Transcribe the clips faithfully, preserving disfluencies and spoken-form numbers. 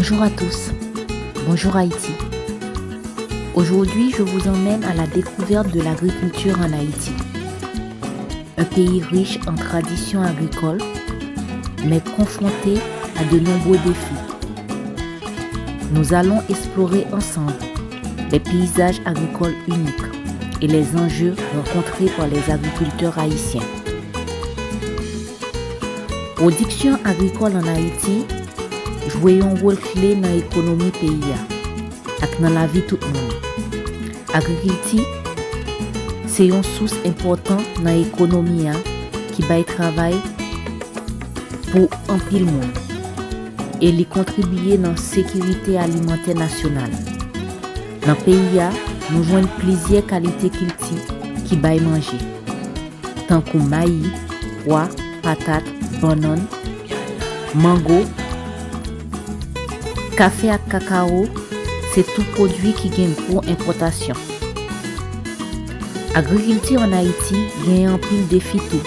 Bonjour à tous. Bonjour Haïti. Aujourd'hui, je vous emmène à la découverte de l'agriculture en Haïti. Un pays riche en traditions agricoles, mais confronté à de nombreux défis. Nous allons explorer ensemble les paysages agricoles uniques et les enjeux rencontrés par les agriculteurs haïtiens. Pwodiksyon agrikòl ann Ayiti jwe yon wòl kle nan ekonomi peyi a ak nan lavi tout moun. Agrikilti se yon sous enpòtan nan ekonomi a ki bay travay pou anpil moun e li kontribye nan sekirite alimantè nasyonal. Nan peyi a, nou jwenn plizyè kalite kilti ki bay manje, tankou mayi, pwa, patat, bannann, mango, kafe ak kakawo, se tou pwodui ki gen gwo enpòtasyon. Agrikilti ann Ayiti genyen anpil defi tou.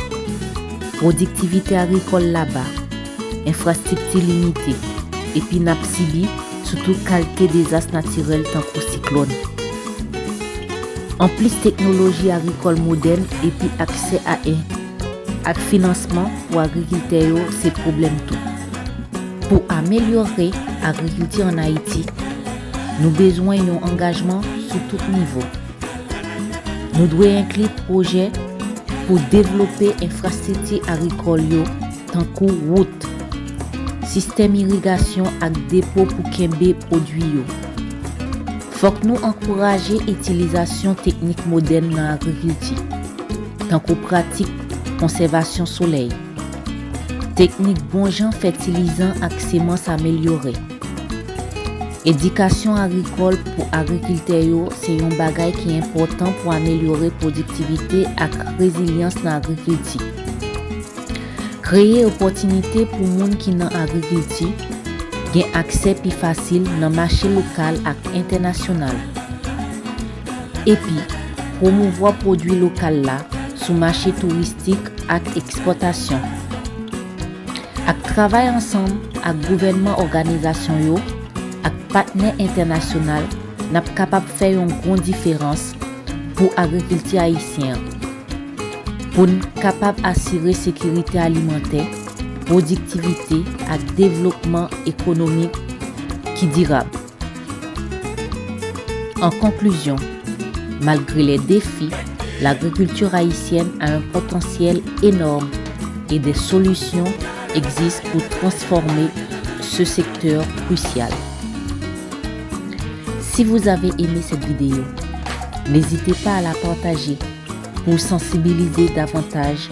Pwodiktivite agrikòl la ba, enfrastrikti limite, epi n ap sibi sitou kalite dezas natirèl tankou siklòn. Anplis teknoloji agrikòl modèn epi aksè a en-, ak finansman pou agrikiltè yo se pwoblèm tou. Pou amelyore agrikilti ann Ayiti, nou bezwen yon angajman sou tout nivo. Nou dwe enkli pwojè pou devlope enfrastrikti agrikòl yo, tankou wout, sistèm irigasyon ak depo pou kenbe pwodui yo. Fòk nou ankouraje itilizasyon teknik modèn nan agrikilti, tankou pratik konsèvasyon solèy, teknik bon jan fètilizan ak semans amelyore. Edikasyon agrikòl pou agrikiltè yo se yon bagay ki enpòtan pou amelyore pwodiktivite ak rezilyans nan agrikilti. Kreye opòtinite pou moun ki nan agrikilti gen aksè pi fasil nan mache lokal ak entènasyonal. Epi, pwomouvwa pwodui lokal la sou mache touristik ak ekspòtasyon. Ak travay ansanm ak gouvènman, òganizasyon yo ak patnè entènasyonal, n ap kapab fè yon gwo diferans pou agrikilti ayisyen an, pou n kapab asire sekirite alimantè, pwodiktivite ak devlopman ekonomik ki dirab. En conclusion, malgré les défis, l'agriculture haïtienne a un potentiel énorme et des solutions existent pour transformer ce secteur crucial. Si vous avez aimé cette vidéo, n'hésitez pas à la partager pour sensibiliser davantage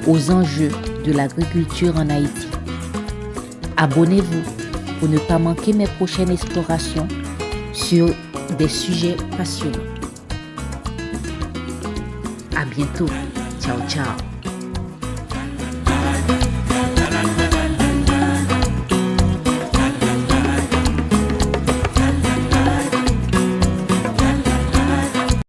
aux enjeux de l'agriculture en Haïti. Abonnez-vous pour ne pas manquer mes prochaines explorations sur des sujets passionnants. À bientôt. Ciao, ciao.